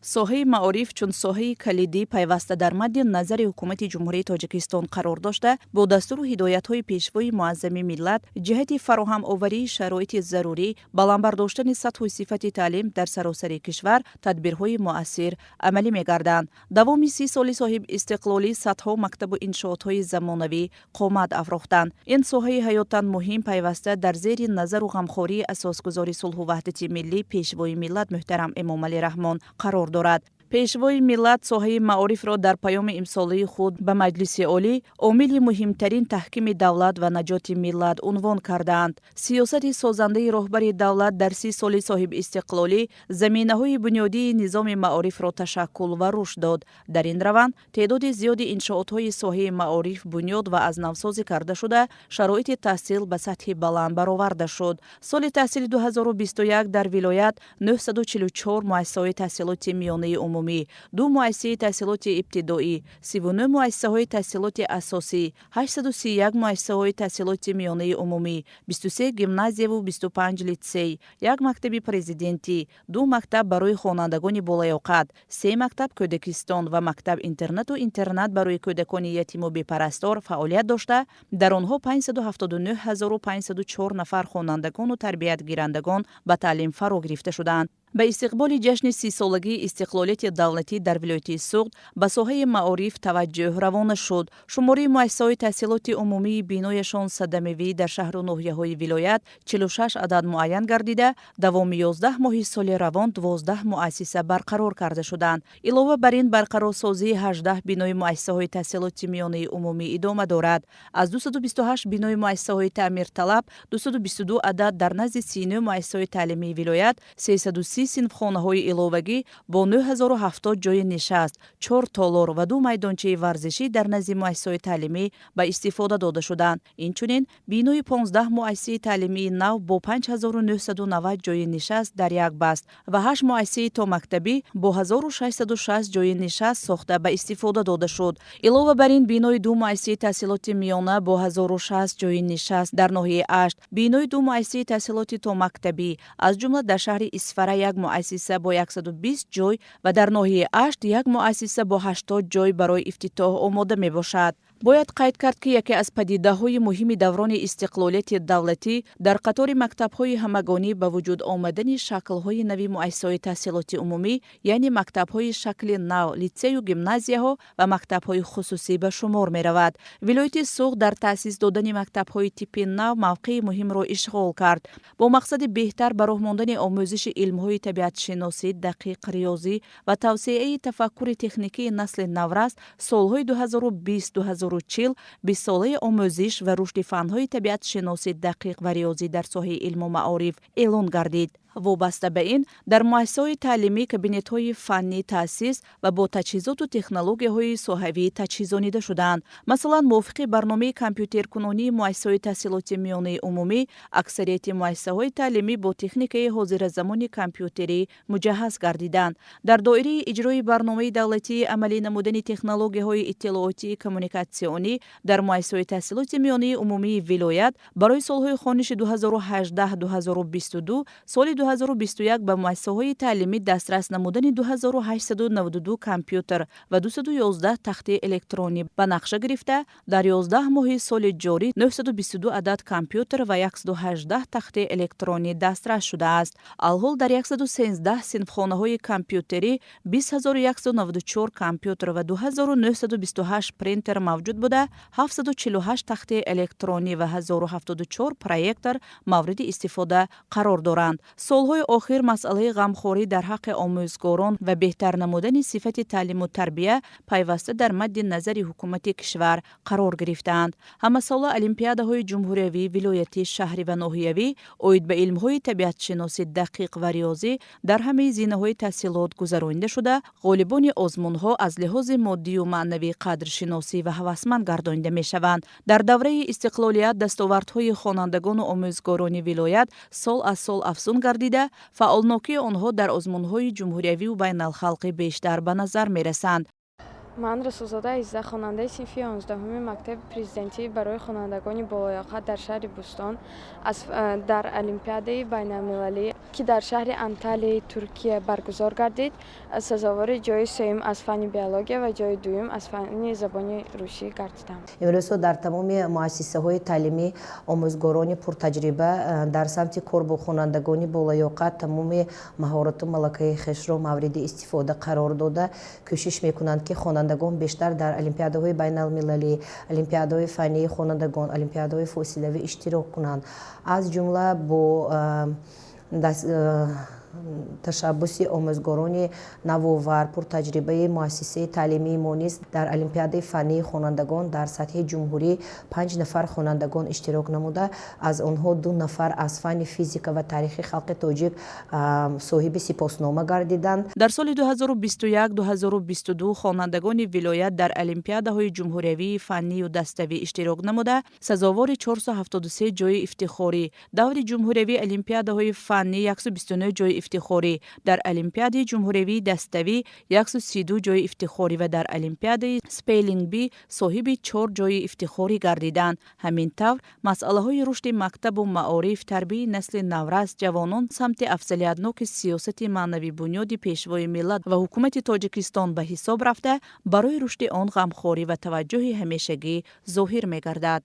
Соҳаи маориф чун соҳаи калидӣ пайваста дар мадди назари Ҳукумати Ҷумҳурии Тоҷикистон қарор дошта, бо дастуру ҳидоятҳои Пешвои Муаззами миллат ҷиҳати фароҳамоварии шароити зарурӣ, баланд бардоштани сатҳу сифати таълим дар саросари кишвар тадбирҳои муассир амалӣ мегарданд. Давоми 30 соли соҳибистиқлолӣ садҳо мактабу иншоотҳои замонавӣ қомат афрохтанд. Ин соҳаи ҳаётан муҳим пайваста дар зери назару ғамхории Асосгузори сулҳу ваҳдати миллӣ, Пешвои миллат муҳтарам Эмомалӣ Раҳмон қарор дорад. Пешвои миллат соҳаи маорифро дар паёми имсолаи худ ба Маҷлиси Олӣ омили муҳимтарин таҳкими давлат ва наҷоти миллат унвон кардаанд. Сиёсати созандаи роҳбари давлат дар 30 соли соҳибистиқлолӣ заминаҳои бунёдии низоми маорифро ташаккул ва рушд дод. Дар ин раванд теъдоди зиёди иншоотҳои соҳаи маориф бунёд ва аз навсозӣ карда шуда, шароити таҳсил ба сатҳи баланд бароварда шуд. Соли таҳсили 2021 дар вилоят 944 муассисаҳои таҳсилоти миёнаи умумӣ, ду муассисаи таҳсилоти ибтидоӣ, 39 муассисаҳои таҳсилоти асосӣ, 831 муассисаҳои таҳсилоти миёнаи умумӣ, 23 гимназияву 25 литсей, як мактаби президентӣ, ду мактаб барои хонандагони болаёқат, се мактаб кӯдакистон ва мактаб интернату интернат барои кӯдакони ятиму бепарастор фаъолият дошта, дар онҳо 579 504 нафар хонандагону тарбиятгирандагон ба таълим фаро гирифта шудаанд. Ба истиқболи ҷашни 30-солагии истиқлолияти давлатӣ дар вилояти Суғд ба соҳаи маориф таваҷҷӯҳ равона шуд. Шумораи муассисаҳои таҳсилоти умумии бинояшон садамавӣ дар шаҳру ноҳияҳои вилоят 46 адад муайян гардида, давоми 11 моҳи соли равон 12 муассиса барқарор карда шуданд. Илова бар ин, барқарорсозии 18 бинои муассисаҳои таҳсилоти миёнаи умумӣ идома дорад. Аз 228 бинои муассисаҳои таъмирталаб 222 адад дар назди 39 муассисаҳои таълимии вилоят 330 синфхонаҳои иловагӣ бо 9070 ҷойи нишаст, чор толор ва ду майдончаи варзишӣ дар назди муассисаҳои таълимӣ ба истифода дода шуданд. Инчунин бинои 15 муассисаи таълимии нав бо 5990 ҷойи нишаст дар як баст ва ҳашт муассисаи томактабӣ бо 1660 ҷойи нишаст сохта ба истифода дода шуд. Илова бар ин, бинои ду муассисаи таҳсилоти миёна бо 1060 ҷойи нишаст дар ноҳияи Ашт, бинои ду муассисаи таҳсилоти томактабӣ, аз ҷумла дар шаҳри Исфара як муассиса бо 120 ҷой ва дар ноҳияи Ашт як муассиса бо 80 ҷой барои ифтитоҳ омода мебошад. Бояд қайд кард, ки яке аз падидаҳои муҳими даврони истиқлолияти давлатӣ дар қатори мактабҳои ҳамагонӣ ба вуҷуд омадани шаклҳои нави муассисаҳои таҳсилоти умумӣ, яъне мактабҳои шакли нав, литсею гимназияҳо ва мактабҳои хусусӣ ба шумор меравад. Вилояти Суғд дар таъсис додани мактабҳои типи нав мавқеи муҳимро ишғол кард. Бо мақсади беҳтар ба роҳ мондани омӯзиши илмҳои табиатшиносӣ, дақиқ, риёзӣ ва тавсеаи тафаккури техникии насли наврас, солҳои 2020 2040 бистсолаи омӯзиш ва рушди фанҳои табиатшиносӣ, дақиқ ва риёзӣ дар соҳаи илму маориф эълон гардид. Вобаста ба ин, дар муассисаҳои таълимӣ кабинетҳои фаннӣ таъсис ва бо таҷҳизоту технологияҳои соҳавӣ таҷҳизонида шудаанд. Масалан, мувофиқи барномаи компютеркунонии муассисаҳои таҳсилоти миёнаи умумӣ, аксарияти муассисаҳои таълимӣ бо техникаи ҳозиразамони компютерӣ муҷаҳҳаз гардиданд. Дар доираи иҷрои барномаи давлатии амалӣ намудани технологияҳои иттилоотии коммуникатсионӣ дар муассисаҳои таҳсилоти миёнаи умумии вилоят барои солҳои хониши 2018-2022, соли 2021 ба муассисаҳои таълимӣ дастрас намудани 2892 компютер ва 211 тахтаи электронӣ ба нақша гирифта, дар 11 моҳи соли ҷорӣ 922 адад компютер ва 118 тахтаи электронӣ дастрас шудааст. Алҳол дар 113 синфхонаҳои компютерӣ 20 194 компютер ва 2928 принтер мавҷуд буда, 748 тахтаи электронӣ ва 1074 проектор мавриди истифода қарор доранд. Солҳои охир масъалаи ғамхорӣ дар ҳаққи омӯзгорон ва беҳтар намудани сифати таълиму тарбия пайваста дар мадди назари ҳукумати кишвар қарор гирифтаанд. Ҳамасола олимпиадаҳои ҷумҳуриявӣ, вилоятӣ, шаҳрӣ ва ноҳиявӣ оид ба илмҳои табиатшиносӣ, дақиқ ва риёзӣ дар ҳамаи зинаҳои таҳсилот гузаронида шуда, ғолибони озмунҳо аз лиҳози моддию маънавӣ қадршиносӣ ва ҳавасманд гардонида мешаванд. Дар давраи истиқлолият дастовардҳои хонандагону омӯзгорони вилоят сол аз сол афзун гардида, фаъолнокии онҳо дар озмунҳои ҷумҳуриявию байналхалқӣ бештар ба назар мерасанд. Ман Расулзода Изза, хонандаи синфи 11-уми мактаби президентӣ барои хонандагони болояқат дар шаҳри Бӯстон, дар олимпиадаи байналмилалӣ, ки дар шаҳри Анталияи Туркия баргузор гардид, сазовори ҷои сеюм аз фанни биология ва ҷои дуюм аз фанни забони русӣ гардидам. Имрӯзҳо дар тамоми муассисаҳои таълимӣ омӯзгорони пуртаҷриба дар самти кор бо хонандагони болояқат тамоми маҳорату малакаи хешро мавриди истифода қарор дода, кӯшиш мекунанд, ки хонандагон бештар дар олимпиадаҳои байналмилалӣ, олимпиадаҳои фаннии хонандагон, олимпиадаҳои фосилавӣ иштирок кунанд. Аз ҷумла бо ташаббуси омӯзгорони навовар, пуртаҷрибаи муассисаи таълимии мо низ дар олимпиадаи фаннии хонандагон дар сатҳи ҷумҳурӣ 5 нафар хонандагон иштирок намуда, аз онҳо 2 нафар аз фанни физика ва таърихи халқи тоҷик соҳиби сипоснома гардиданд. Дар соли 2021-2022 хонандагони вилоят дар олимпиадаҳои ҷумҳуриявии фаннию daставӣ иштирок намуда, сазовори 473 ҷои ифтихорӣ, даври ҷумҳуриявии олимпиадаҳои фаннӣ 129 ҷои ифтихорӣ, дар олимпиадаи ҷумҳуриявии даставӣ 132 ҷои ифтихорӣ ва дар олимпиадаи Spelling Bee соҳиби 4 ҷои ифтихорӣ гардиданд. Ҳамин тавр, масъалаҳои рушди мактабу маориф, тарбияи насли наврас, ҷавонон самти афзалиятноки сиёсати маънавибунёди Пешвои миллат ва ҳукумати Тоҷикистон ба ҳисоб рафта, барои рушди он ғамхорӣ ва таваҷҷӯҳи ҳамешагӣ зоҳир мегардад.